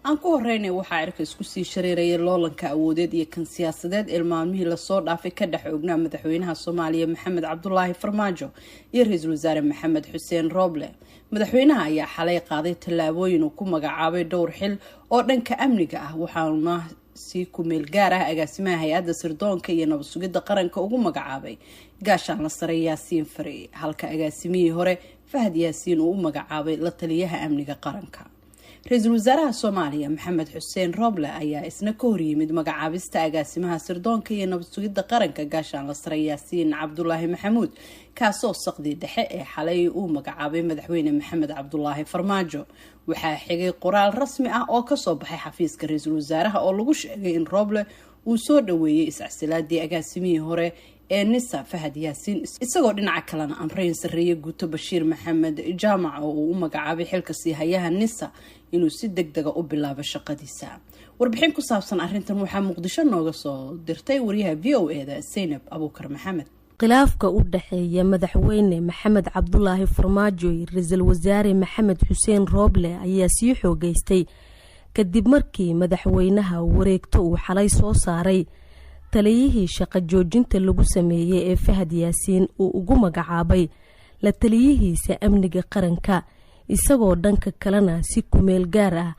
Aan ku horeynay, waxaa cirka isku sii shareeraya loolanka awoodeed iyo kan siyaasadeed ee maalmihii lasoo dhaafay ka dhex ognaa madaxweynaha Soomaaliya Maxamed Cabdulaahi Farmaajo iyo ra-iisul wasaare Maxamed Xuseen Rooble. Madaxweynaha ayaa xalay qaaday tallaabooyin uu ku magacaabay dhowr xil oo dhanka amniga ah, waxaana si ku-meel gaar ah agaasimaha hay-adda sirdoonka iyo nabad sugidda qaranka ugu magacaabay gaashaanla sare Yaasiin Farey, halka agaasimihii hore Fahad Yaasiin uu u magacaabay la taliyaha amniga qaranka. Ra-iisul wasaaraha Soomaaliya Maxamed Xuseen Rooble ayaa isna ka horyimid magacaabista agaasimaha sirdoonka iyo nabad sugidda qaranka gaashaanla sare Yaasiin Cabdulaahi Maxamuud, kaasoo saqdii dhexe ee xalay uu magacaabay madaxweyne Maxamed Cabdulaahi Farmaajo. Waxaa xigay qoraal rasmi ah oo kasoo baxay xafiiska ra-iisul wasaaraha oo lagu sheegay in Rooble uu soo dhaweeyey iscasilaadii agaasimihii hore ee NISA Fahad Yaasiin, isagoo dhinaca kalena amreyn sarreeye guuto Bashiir Maxamed Jaamac oo uu u magacaabay xilka siihayaha NISA inuu si deg dega u bilaabo shaqadiisa. Warbixin ku saabsan arrintan waxaa Muqdisho nooga soo dirtay wariyaha VOA-da Zaynab Abuukar Maxamed. Khilaafka u dhexeeya madaxweyne Maxamed Cabdulaahi Farmaajo iyo ra-iisul wasaare Maxamed Xuseen Rooble ayaa sii xoogeystay kadib markii madaxweynaha wareegto uu xalay soo saaray taliyihii shaqo joojinta lagu sameeyey ee Fahad Yaasiin uu ugu magacaabay la taliyihiisa amniga qaranka, isagoo dhanka kalena si kumeel gaar ah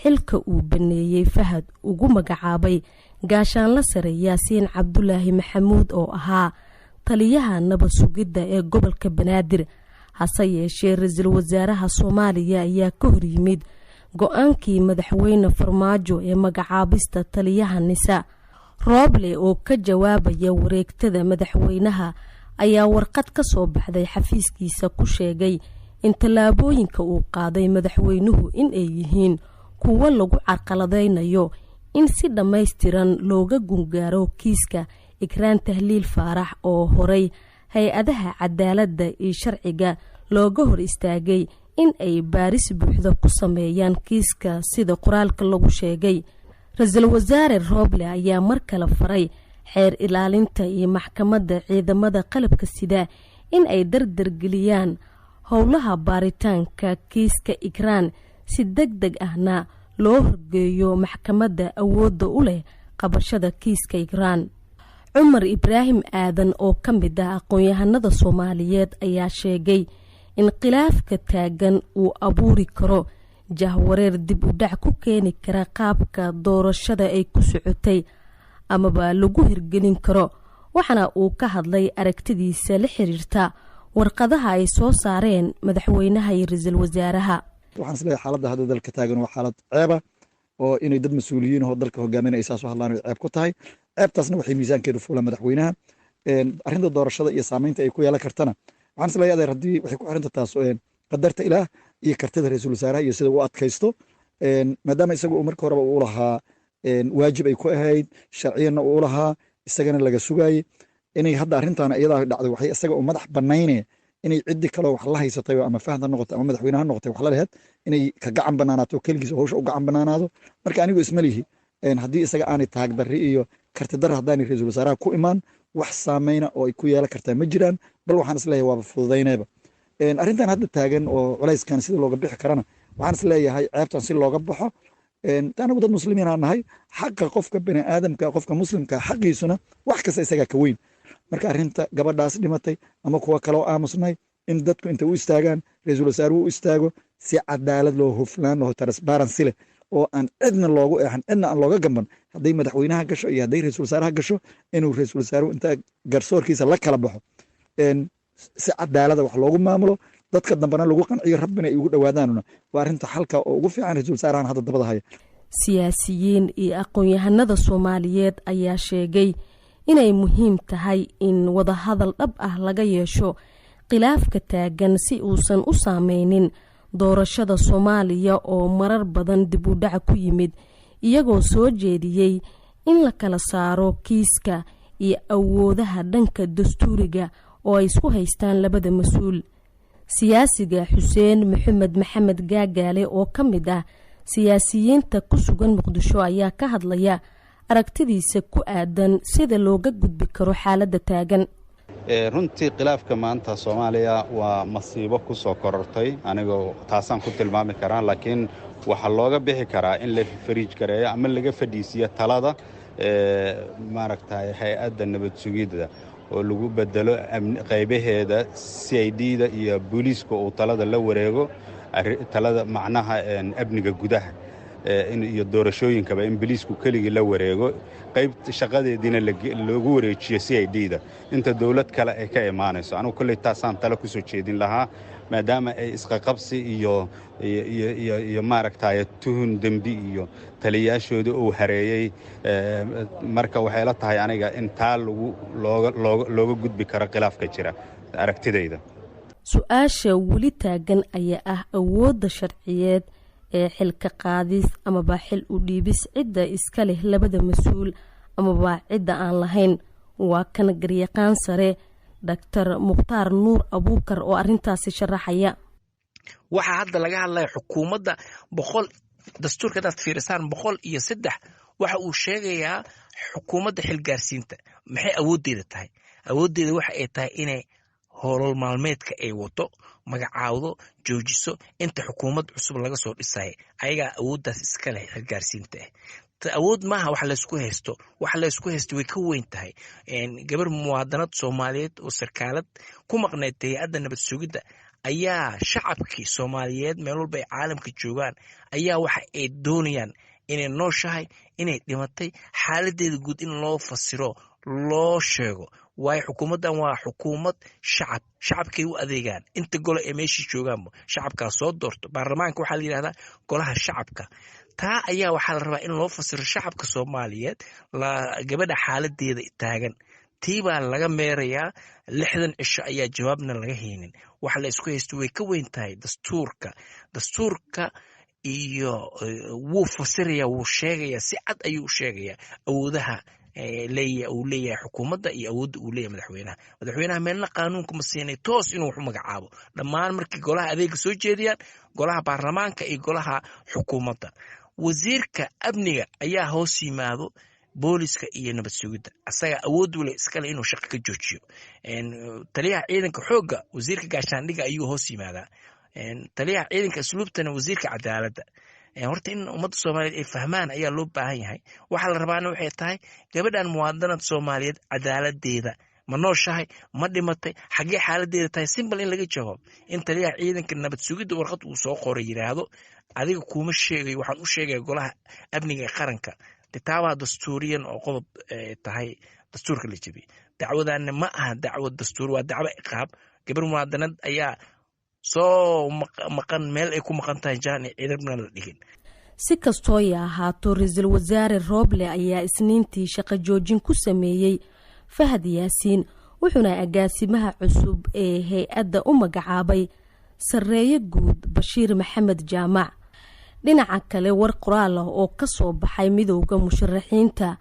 xilka uu baneeyey Fahad ugu magacaabay gaashaanla sare Yaasiin Cabdulaahi Maxamuud oo ahaa taliyaha nabad sugidda ee gobolka Banaadir. Hase yeeshee, ra-iisul wasaaraha Soomaaliya ayaa ka horyimid go-aankii madaxweyne Farmaajo ee magacaabista taliyaha NISA. Rooble oo ka jawaabaya wareegtada madaxweynaha ayaa warqad ka soo baxday xafiiskiisa ku sheegay in tallaabooyinka uu qaaday madaxweynuhu in ay yihiin kuwo lagu carqaladaynayo in si dhammaystiran looga gungaaro kiiska Ikraan Tahliil Faarax oo horay hay-adaha cadaaladda iyo sharciga looga hor istaagay in ay baaris buuxda ku sameeyaan kiiska, sida qoraalka lagu sheegay. Ra-iisul wasaare Rooble ayaa mar kale faray xeer ilaalinta iyo maxkamadda ciidamada qalabka sida in ay dardargeliyaan howlaha baaritaanka kiiska Ikraan, si deg deg ahna loo horgeeyo maxkamadda awoodda u leh qabashada kiiska Ikraan. Cumar Ibraahim Aadan oo ka mid ah aqoon-yahanada Soomaaliyeed ayaa sheegay in khilaafka taagan uu abuuri karo jahwareer dib u dhac ku keeni kara qaabka doorashada ay ku socotay amaba lagu hirgelin karo, waxaana uu ka hadlay aragtidiisa la xiriirta warqadaha ay soo saareen madaxweynaha iyo ra-iisul wasaaraha. Waxaan isleeyahay, xaaladda hadda dalka taagan waa xaalad ceeba oo inay dad mas-uuliyiin oo dalka hogaaminaya saas u hadlaan ay ceeb ku tahay. Ceebtaasna waxay miisaankeedu fuula madaxweynaha. Arrinta doorashada iyo saameynta ay ku yeelan kartana, waxaan isleeyahay, adeer, haddii waxay ku xiranta taas qadarta Ilaah iyo kartida ra-iisul wasaaraha iyo sida uu adkaysto, maadaama isagu uu marka horeba uu lahaa waajib ay ku ahayd, sharciyanna uu lahaa, isagana laga sugaayey inay hadda arrintan iyadaa dhacday. Waxay isaga u madax banayne inay ciddi kaloo wax la haysatay, ama Fahad ha noqotay ama madaxweyne ha noqotay, wax la laheed inay ka gacan banaanaato, keligiis hawsha u gacan banaanaado. Marka anigu isma lihi haddii isaga aanay taagdarri iyo karti darra haddaanay ra-iisul wasaaraha ku imaan, wax saameyna oo ay ku yeelan kartaa ma jiraan, bal waxaan isleeyahay waaba fududaynayba arrintan hadda taagan oo culayskan. Sida looga bixi karana, waxaan isleeyahay ceebtan si looga baxo, anagu dad muslimiin aan nahay, xaqa qofka bani aadamka, qofka muslimka xaqiisuna wax kasta isagaa ka weyn. Marka arrinta gabadhaas dhimatay ama kuwa kaloo aamusnay, in dadku inta u istaagaan, ra-iisul wasaaruhu u istaago, si cadaalad loo, hufnaan loo, transparency leh oo aan cidna loogu eexan, cidna aan looga gamban, hadday madaxweynaha gasho iyo hadday ra-iisul wasaaraha gasho, inuu ra-iisul wasaaruhu inta garsoorkiisa la kala baxo, si cadaalada wax loogu maamulo, dadka dambena lagu qanciyo, Rabbina ay ugu dhowaadaanuna. Waa arrinta xalka oo ugu fiican ra-iisul wasaarahan hadda dabada haya. Siyaasiyiin iyo aqoon-yahanada Soomaaliyeed ayaa sheegay inay muhiim tahay in wadahadal dhab ah laga yeesho khilaafka taagan si uusan u saameynin doorashada Soomaaliya oo marar badan dib u dhac ku yimid, iyagoo soo jeediyey in la kala saaro kiiska iyo awoodaha dhanka dastuuriga oo ay isku haystaan labada mas-uul. Siyaasiga Xuseen Maxamed Maxamed Gaagaale oo ka mid ah siyaasiyiinta ku sugan Muqdisho ayaa ka hadlaya aragtidiisa ku aadan sida looga gudbi karo xaaladda taagan. Runtii khilaafka maanta Soomaaliya waa masiibo ku soo korortay, anigoo taasaan ku tilmaami karaa, laakiin waxaa looga bixi karaa in la fariij gareeyo ama laga fadhiisiyo talada maaragtay hay-adda nabad sugidda oo lagu bedelo qaybaheeda CID da iyo booliiska, uu talada la wareego, talada macnaha amniga gudaha iyo doorashooyinkaba in booliisku keligii la wareego, qayb shaqadeediina loogu wareejiyo CID da inta dowlad kale ay ka imaanayso. Anugu kolley taasaan tale kusoo jeedin lahaa, maadaama ay isqaqabsi iyo maaragtay tuhun dembi iyo taliyaashoodii uu hareeyey. Marka waxay la tahay aniga in taa lagu looga gudbi karo khilaafka jira, aragtidayda. Su-aasha weli taagan ayaa ah awoodda sharciyeed ee xilka qaadis amaba xil u dhiibis, cidda iska leh labada mas-uul amaba cidda aan lahayn. Waa kan garyaqaan sare Doctor Mukhtaar Nuur Abuukar oo arrintaasi sharaxaya. Waxaa hadda laga hadlaya xukuumadda 100, dastuurka hadaad fiirisaan 103 waxa uu sheegayaa xukuumadda xilgaarsiinta maxay awooddeeda tahay. Awooddeeda waxa ay tahay inay hoolol maalmeedka ay wato, magacaawdo, joojiso inta xukuumad cusub laga soo dhisaya. Ayagaa awooddaas iska leh xilgaarsiinta ah. Awood maaha wax laysku haysto. Wax laysku haysto way ka weyn tahay. Gabar muwaadanad Soomaaliyeed oo sarkaalad ku maqnayd hay-adda nabad sugidda ayaa shacabkii Soomaaliyeed meel walba ay caalamka joogaan ayaa waxa ay doonayaan inay nooshahay, inay dhimatay, xaaladeeda guud in loo fasiro, loo sheego. Waayo, xukuumaddan waa xukuumad shacab, shacabkay u adeegaan. Inta gole ee meeshii joogaanba shacabkaa soo doorto. Baarlamaanka waxaa la yidhahdaa golaha shacabka. Taa ayaa waxaa la rabaa in loo fasiro shacabka Soomaaliyeed gabadha xaaladeeda taagan. Tii baa laga meerayaa, 60 cisho ayaa jawaabna laga haynin. Waxa la isku haysto way ka weyn tahay dastuurka. Dastuurka iyo wuu fasiraya, wuu sheegaya, si cad ayuu u sheegayaa awoodaha uu leeyahay xukuumadda iyo awoodda uu leeyahay madaxweynaha. Madaxweynaha meelna qaanuunka ma siinay toos inuu wax u magacaabo. Dhammaan markii golaha adeega soo jeediyaan, golaha baarlamaanka iyo golaha xukuumadda, wasiirka amniga ayaa hoos yimaado booliska iyo nabad sugidda, asaga awood u leh iskale inuu shaqo ka joojiyo. Taliyaha ciidanka xoogga wasiirka gaashaandhiga ayuu hoos yimaadaa, taliyaha ciidanka asluubtana wasiirka cadaaladda. Horta in ummadda Soomaaliyeed ay fahmaan ayaa loo baahan yahay. Waxaa la rabaana waxay tahay gabadhan muwaadanad Soomaaliyeed cadaaladeeda, ma nooshahay, ma dhimatay, xaggee xaaladeeda tahay, simple in laga jawaabo. In taliyaha ciidanka nabad sugidda warqad uu soo qoray yidhaahdo, "Adiga kuuma sheegayo, waxaan u sheegaya golaha amniga ee qaranka," de taabaa dastuuriyan oo qodob tahay dastuurka la jebiyey. Dacwadanna ma aha dacwad dastuur, waa dacwo ciqaab. Gabar muwaadanad ayaa soo maqan, meel ay ku maqan tahay jaan iyo ciidamna la dhigin. Si kastooy ahaato, ra-iisul wasaare Rooble ayaa Isniintii shaqo joojin ku sameeyey Fahad Yaasiin, wuxuuna agaasimaha cusub ee hay-adda u magacaabay sarreeye guud Bashiir Maxamed Jaamac. Dhinaca kale, war qoraal ah oo kasoo baxay midowda musharaxiinta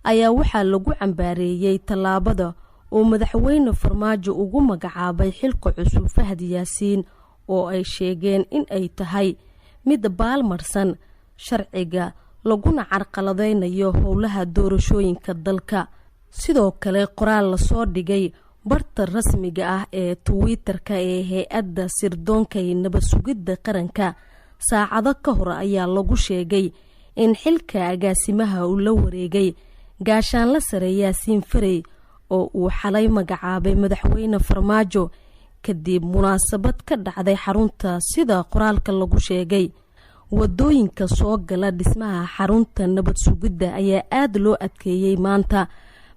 ayaa waxaa lagu cambaareeyey tallaabada oo madaxweyne Farmaajo ugu magacaabay xilka cusub Fahad Yaasiin, oo ay sheegeen in ay tahay mid baalmarsan sharciga laguna carqaladeynayo howlaha doorashooyinka dalka. Sidoo kale, qoraal lasoo dhigay barta rasmiga ah ee Twitter-ka ee hay-adda sirdoonka ee nabad sugidda qaranka saacado ka hor ayaa lagu sheegay in xilka agaasimaha uu la wareegay gaashaanla sare Yaasiin Farey, oo uu xalay magacaabay madaxweyne Farmaajo kadib munaasabad ka dhacday xarunta, sida qoraalka lagu sheegay. Wadooyinka soo gala dhismaha xarunta nabad sugidda ayaa aada loo adkeeyey maanta.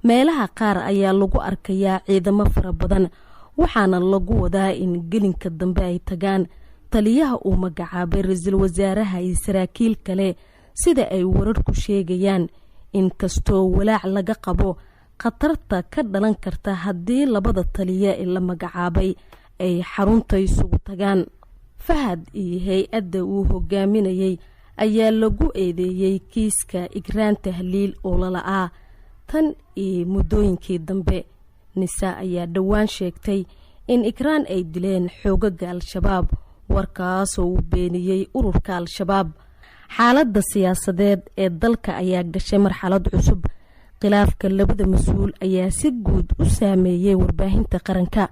Meelaha qaar ayaa lagu arkayaa ciidamo fara badan, waxaana lagu wadaa in gelinka dambe ay tagaan taliyaha uu magacaabay ra-iisul wasaaraha iyo saraakiil kale, sida ay wararku sheegayaan, inkastoo walaac laga qabo khatarta ka dhalan karta haddii labada taliya ee la magacaabay ay xarunta isugu tagaan. Fahad iyo hay-adda uu hogaaminayay ayaa lagu eedeeyey kiiska Igraan Tahliil oo lala'aa tan iyo muddooyinkii dambe. Nisa ayaa dhowaan sheegtay in Ikraan ay dileen xoogaga Al-Shabaab, warkaasoo uu beeniyey ururka Al-Shabaab. Xaaladda siyaasadeed ee dalka ayaa gashay marxalad cusub. Khilaafka labada mas-uul ayaa si guud u saameeyey warbaahinta qaranka.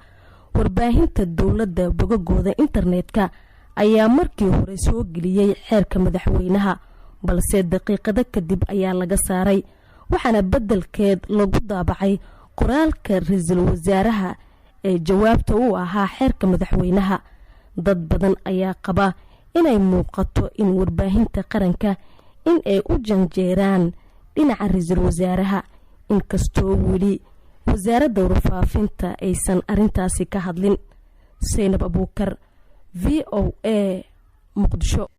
Warbaahinta dowladda bogagooda internetka ayaa markii hore soo geliyey xeerka madaxweynaha, balse daqiiqado kadib ayaa laga saaray, waxaana beddelkeed lagu daabacay qoraalka ra-iisul wasaaraha ee jawaabta u ahaa xeerka madaxweynaha. Dad badan ayaa qaba inay muuqato in warbaahinta qaranka in ay u janjeeraan dhinaca ra-iisul wasaaraha, inkastoo weli wasaaradda warfaafinta aysan arintaasi ka hadlin. Saynab Abuukar, VOA, Muqdisho.